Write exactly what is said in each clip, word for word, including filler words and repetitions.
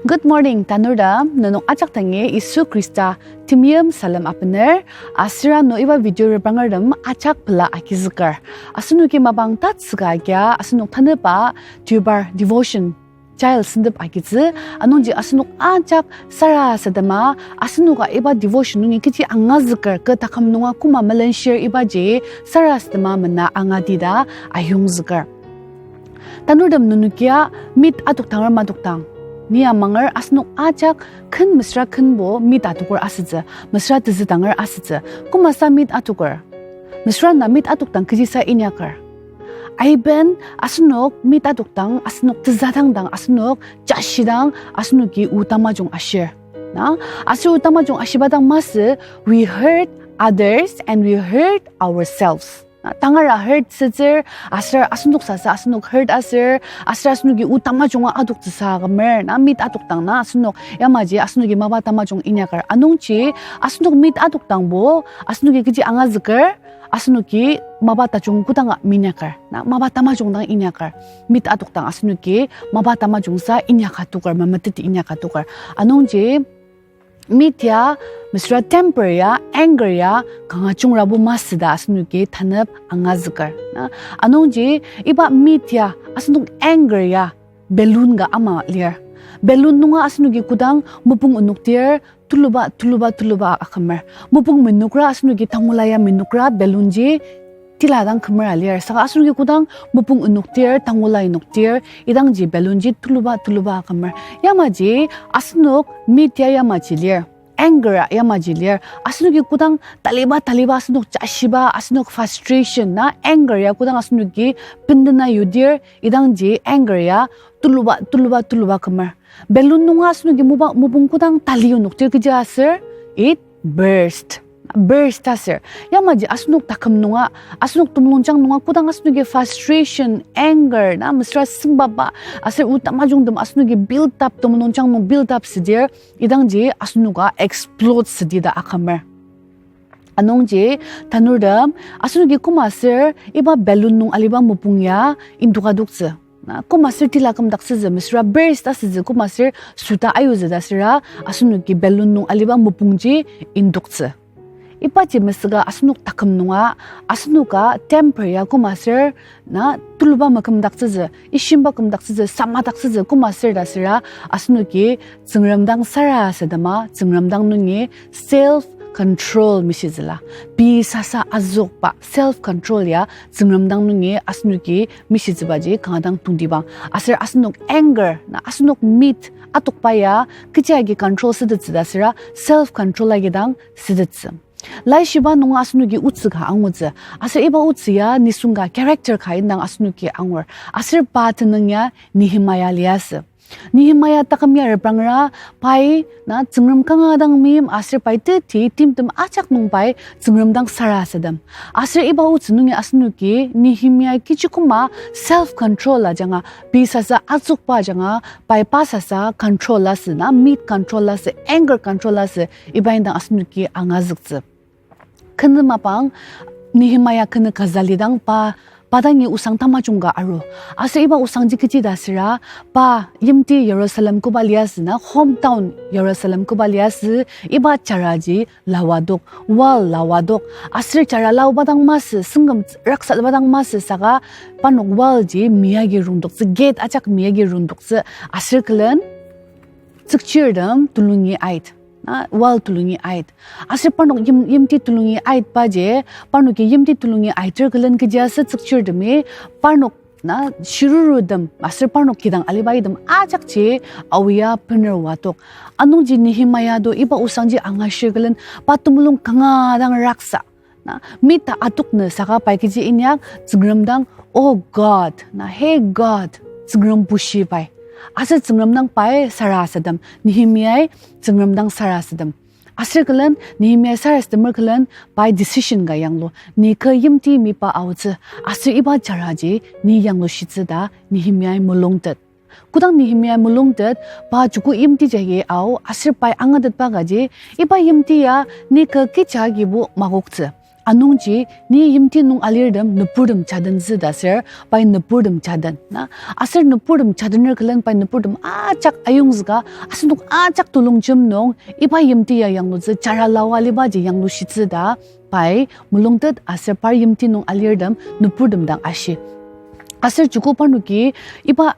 Good morning, tanurtem, nenok ajak dangi Yisu Khrista temeim salem abener, aser ano iba video rebangertem ajak pela agizüker. Asenoki mapang tatsüka agia asenok tanüba Deobar devotion child sentep agitsü, anungji asenok ajak sarasadema, asenoka iba devotion nungi kechi angazüker, kü taküm nunga koma melenshir ibaji sarasadema mena angati ta ayongzüker. Tanurtem nenokia meat adokdanger madokdang? Ni amanger asenok ajak ken mesüra kenbo meat adoker asütsü, mesüra tezüdanger asütsü. Koma sa meat adoker? Mesüra na meat adokdang kechisa inyaker? Aiben asenok meat adokdang, asenok tezüdang dang, asenok jashidang, asenoki o tamajung ashir. Na, aser o tamajung ashiba dang masü, we hurt others and we hurt ourselves. Na, tangara hurt sütsür, aser asenok sasa asenok hurt asür, aser asenoki o tamajunga adoktsüsa kümer, na, meat adokdang na asenok, yamaji asenoki mapa tamajung inyaker. Anungji asenok meat adokdangbo, asenoki kechi angazüker? Asenoki mapa tajung kodanga minyaker, na, mapa tamajung dang inyaker. Meat adokdang asenoki mapa tamajungsa inyaka toker, memeteti inyaka toker. Anungji meat ya, mesüra temper ya, anger ya, kanga jungrabo masü ta asenoki tanep angazüker, na. Anungji iba meat ya, asenok anger ya balloon ka ama lir. Balloon nunga asenoki kodang mopung onoktir, tuluba, tuluba, tuluba akümer. Mopung menokra asenoki tangula ya menokra balloon ji tila dang kümer alir. Saka asenoki kodang mopung onoktir, tangula inoktir, idangji balloon ji tuluba, tuluba akümer. Yamaji asenok meat ya yamaji lir, anger a yamaji lir. Asenoki kodang taliba, taliba asenok jashiba, asenok frustration na anger ya kodang asenoki bendena yudir, idangji anger ya tuluba, tuluba, tuluba kümer. Balloon nunga asenoki moba-, mopung kodang tali onoktir kechi asür, it burst. Burst asür. Yamaji asenok taküm nunga, asenok temulungjang nunga kodang asenoki frustration, anger na mesüra sembaba, aser o tamajungtem asenoki build up, temulungjang nung build up südir, idangji asenoka explode südi ta akümer. Anungji tanurtem, asenoki koma aser iba balloon nung aliba mopung ya indoka doktsü? Na, koma aser tila kümdaktsütsü, mesüra burst asütsü, koma aser süta ayutsü ta süra, asenoki balloon nung aliba mopungji indoktsü? Ibaji mesüka asenok taküm nunga, asenoka temper ya koma aser, na, tuluba makümdaktsütsü, ishimba kümdaktsütsü, samadaktsütsü, koma aser ta süra, asenoki Tsüngrem dang sarasadema, Tsüngrem dang nungi self control mishitsüla. Pei sasa azükba self control ya Tsüngrem dang nungi asenoki mishitsübaji kanga dang tongtibang. Aser asenok anger, na, asenok meat adokba ya kechi agi control sütettsü ta süra self control agi dang sütettsü. Laishiba nunga asenoki otsü ka angutsü. Aser iba otsü ya nisung ka character ka indang asenoki angur. Aser pa tenüng ya Nehemiah liasü. Nehemiah taküm ya reprangra, pai, na, Tsüngrem kanga dang meim aser pai teti timtem ajak nung pai Tsüngrem dang sarasadem. Aser iba otsü nungi asenoki Nehemiah kechi koma self control ajanga, pei sasa azükba ajanga, pai pa sasa control asü, na, meat control asü, anger control asü, iba indang asenoki angazüktsü. Khen mapang, Nehemiah khen kaza lidang pa, pa dangi osang tamajung ka aru. Aser iba osangji kechi ta süra, pa yimti Jerusalem koba liasü, na, hometown Jerusalem koba liasü, iba jaraji lawadok, wall lawadok. Aser jara laoba dang masü, süngküm raksatsüba dang masü saka, parnok wall ji meyagi rongdoktsü, gate ajak meyagi rongdoktsü, aser külen tsükchirtem tulungi ait. Na, wall tulungi ait. Aser parnok yim-, yimti tulungi aitbaji, parnoki yimti tulungi aiter külen kechi asü tsükchirtemi, parnok, na, shirurutem, aser parnok kidang aliba item ajakji aoa bener wadok. Anungji Nehemiah do iba osangji angashir külen pa temulung kanga dang raksa. Na, mita atok nü saka pai kechi inyak Tsüngrem dang, Oh God, na, Hey God, Tsüngrem bushi pai. Aser Tsüngrem dang pai sarasadem, Nehemiah Tsüngrem dang sarasadem. Aser külen, Nehemiah sarasademer külen, pai decision ka yanglu, ni kü yimti mipa aotsü, aser iba jaraji ni yanglushitsü ta Nehemiah mulungtet. Kodang Nehemiah mulungtet, pa joko yimti jagi ao, aser pai angatetba kaji, iba yimti ya ni kü kecha agibo makoktsü. Anungji, ni yimti nung alirtem nüburtem jatentsü ta aser, pai nüburtem jaten, na. Aser nüburtem jatener külen pai nüburtem ajak ayongzüka, asenok ajak tulongjem nung, iba yimti ya yanglutsü, jara laoa alibaji yanglushitsü ta, pai mulungtet aser par yimti nung alirtem nüburtem dang ashi. Aser joko parnoki iba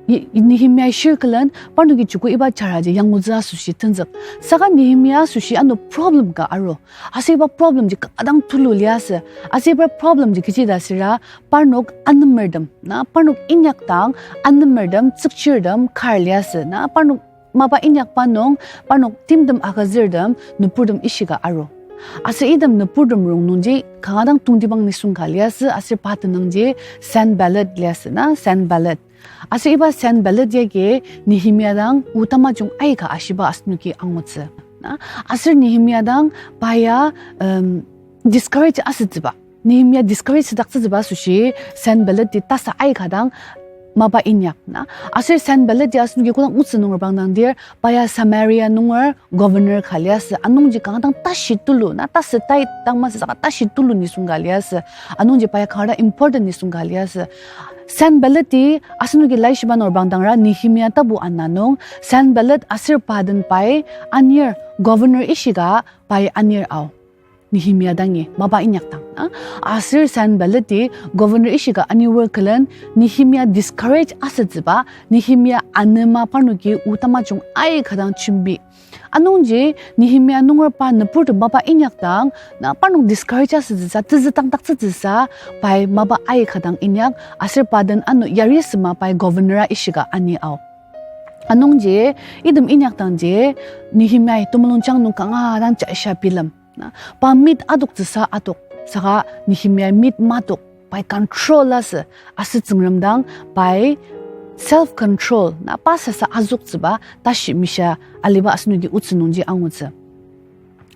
Ye-, Nehemia shir külen, parnoki joko iba jaraji yanglutsü asoshi tenzük. Saka Nehemia asoshi ano problem ka aru. Aser iba problemji kanga dang tulu liasü. Aser iba problemji kechi ta süra, parnok anemertem, na, parnok inyakdang anemertem, tsükchirtem kar liasü. Na, parnok mapa inyakba nung, parnok timtem agütsürtem, nüburtem ishika aru. Aser item nüburtem rongnungji kanga dang tongtibang nisung ka liasü, aser pa tenüngji Sanballat liasü, na, Sanballat. Aser iba Sanballat yagi Nehemia dang o tamajung aika ashiba asenoki angutsü. Na, aser Nehemia dang pa ya, um, discourage asütsüba. Nehemia discourage südaktsütsüba asoshi Sanballat-i tasa aika dang mapa inyak, na. Aser Sanballat-i asenoki kodang otsü nung reprangdangdir, pa ya Samaria nunger governor ka liasü, anungji kanga dang tashi tulu, na, tasü tai dang masü saka tashi tulu nisung ka liasü, anungji pa ya kanga dang important nisung ka liasü. Sanballat-i asenoki laishiba nung reprangdangra Nehemia tapu ana nung, Sanballat aser pa den pai anir, governor ishika pai anir ao. Nehemia dangi mapa inyakdang, a? Aser Sanballat-i governor ishika anir külen Nehemia discourage asütsüba, Nehemia anema parnoki o tamajung aika dang jembi. Anungji Nehemia nunger pa nüburtem mapa inyakdang, na, parnok discourage asütsüsa, tezü tangdaktsütsüsa, pai mapa aika dang inyak, aser pa den ano yari sema pai governor-a ishika ani ao. Anungji, item inyakdangji, Nehemia-i temulungjang nung kanga dang jaisha bilem. Na, pa mit adoktsüsa adok, saka Nehemia mit madok, pai control asü, aser Tsüngrem dang pai self control, na, pa sasa azüktsüba tashi misha aliba asenoki otsü nungji angutsü.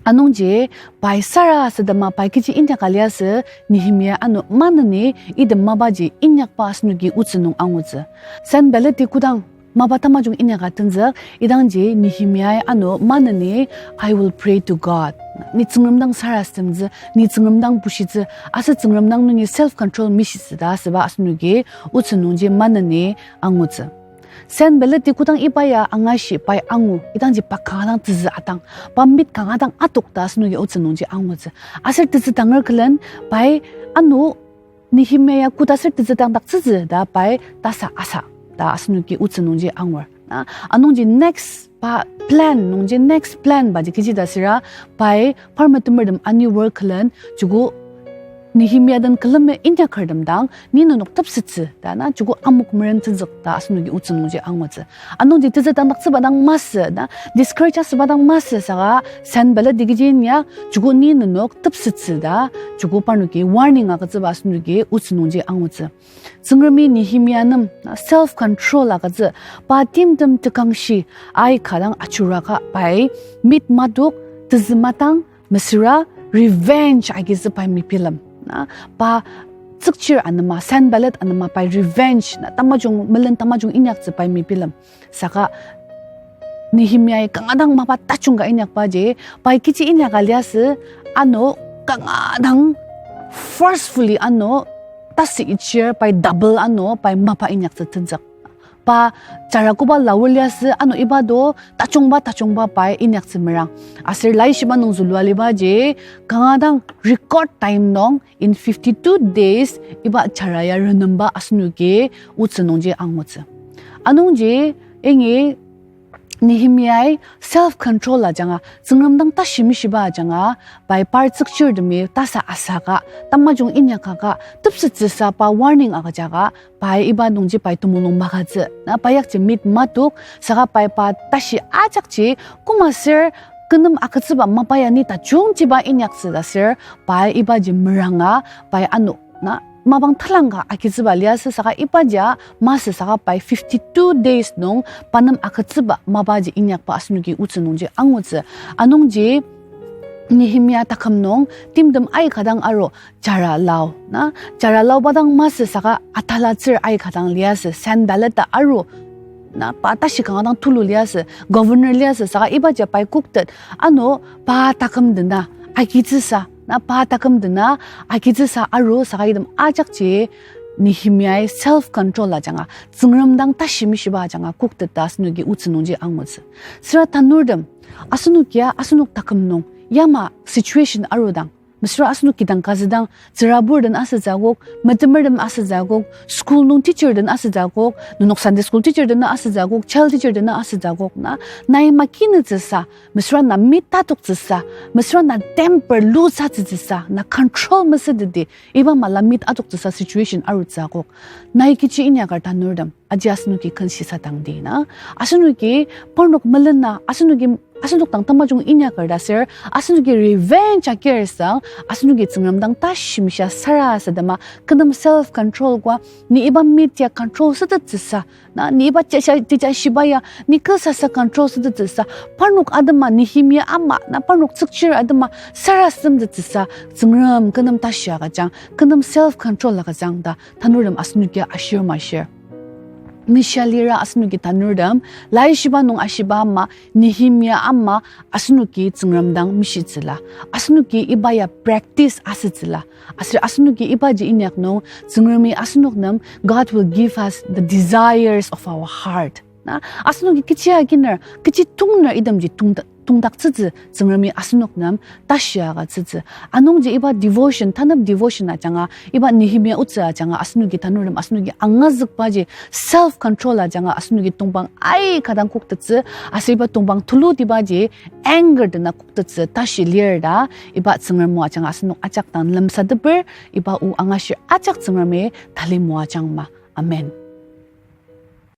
Anungji pai sarasadema pai kechi inyaka liasü, Nehemia ano maneni item mapaji inyakba asenoki otsü nung angutsü. Sanballat-i kodang mapa tamajung inyaka tenzük, idangji Nehemia-i ano maneni, I will pray to God. Ni Tsüngrem dang sarasademtsü, ni Tsüngrem dang bushitsü, aser Tsüngrem dang nungi self control mishitsü ta asüba asenoki otsü nungji maneni angutsü. Sanballat-i kodang iba ya angashi pai angu, idangji pa kanga dang tezü atang, pa mit kanga dang atok ta asenoki otsü nungji angutsü. Aser tezü tanger külen pai ano Nehemia ya koda aser tezü tangdaktsütsü ta pai tasa asa ta asenoki otsü nungji angur. Na, anungji next pa plan nungji next plan baji kechi ta süra pai parmetemertem ani wor külen joko Nehemia den külemi inyakertem dang ni nenok tepsettsü ta na joko amok meren tenzük ta asenoki otsü nungji angutsü. Anungji tezü tangdaktsüba dang masü na, discourage asüba dang masü saka Sanballat-i kechi inya joko ni nenok tepsettsü ta joko parnoki warning agütsüba asenoki otsü nungji angutsü. Tsüngremi Nehemia nem, na, self control agütsü, pa timtem tekangshi aika dang ajuraka pai mit madok, tezü matang, mesüra revenge agitsü pai mebilem. Na, pa tsükchir anema, Sanballat anema pai revenge, na, tamajung, melen tamajung inyaktsü pai mebilem. Saka Nehemia-i kanga dang mapa tajung ka inyakbaji, pai kechi inyaka liasü, ano kanga dang forcefully ano tasi ichir pai double ano pai mapa inyaktsü tenzük. Pa jara koba laur liasü ano iba do tajungba tajungba pai inyaktsü merang. Aser laishiba nung zülua alibaji kanga dang record time nung in fifty-two days iba jara ya renemba asenoki otsü nungji angutsü. Anungji ingi Nehemia-i self control ajanga, Tsüngrem dang tashi mishiba ajanga, pai par tsükchirtemi tasa asaka, tamajung inyakaka, tepsettsüsa pa warning agüjaka, pai iba nungji pai temulung magütsü. Na, pa yakji mit madok, saka pai pa tashi ajakji, koma ser, kü nem agütsüba mapa ya ni tajungtiba inyaktsü ta ser, pai ibaji meranga, pai ano, na, mapang talangka agitsüba liasü saka ibaji masü saka pai fifty-two days nung pa nem agütsüba mapaji inyakba asenoki otsü nungji angutsü. Anungji Nehemia taküm nung timtem aika dang aru jara lao, na, jara laoba dang masü saka atalatsür aika dang liasü, Sanballat ta aru, na, pa tashi kanga dang tulu liasü, governor liasü saka ibaji pai koktet, ano pa taküm dena agitsüsa Na pa taküm dena agitsüsa aru saka item ajakji Nehemiai self control ajanga, Tsüngrem dang tashi mishiba ajanga kokteta asenoki otsü nungji angutsü. Süra tanurtem, asenokia asenok taküm nung yama situation arudang, mesüra asenok kidang kazüdang, tsürabur den asütsü akok, metemertem asütsü akok, school nung teacher den asütsü akok, nenok Sunday school teacher dena asütsü akok, child teacher dena asütsü akok na, nai makinütsüsa, mesüra na mi tatoktsüsa, mesüra na temper lusatsütsüsa, na control mesüteti, iba mala mi tatoktsüsa situation arutsü akok. Nai kechi inyaker tanurtem, aji asenoki ken shisadangdi na. Asenoki parnok melena, asenoki, asenok dang tamajung inyaker ta ser, asenoki revenge akir sang, asenoki Tsüngrem dang tashi mishia sarasadema, kü nem self control koa, ni iba mi ya control sütettsüsa, na, ni iba tesha, tesha shiba ya, ni kü sasa control sütettsüsa, parnok atema, Nehemia ama, na parnok tsükchir atema, sarasademtettsüsa, Tsüngrem kü nem tashi agüjang, kü nem self control agüjang ta, tanurtem asenoki ashir mashir. Mishia lira asenoki tanurtem, laishiba nung ashiba ama, Nehemia ama, asenoki Tsüngrem dang mishitsüla. Asenoki iba ya practice asütsüla. Aser asenoki ibaji inyak nung, Tsüngremi asenok nem, God will give us the desires of our heart. Na, asenoki kechi akiner, kechi tongner itemji tongda-, tongdaktsütsü Tsüngremi asenok nem tashi agütsütsü. Anungji iba devotion, tanep devotion ajanga, iba Nehemia otsü ajanga, asenoki tanurtem, asenoki angazükbaji self control ajanga, asenoki tongpang aika dang koktettsü, aser iba tongpang tulutibaji anger dena koktettsü tashi lir ta, iba Tsüngrem o ajanga asenok ajak dang lemsateper, iba o angashir ajak Tsüngremi tali moajangma. Amen.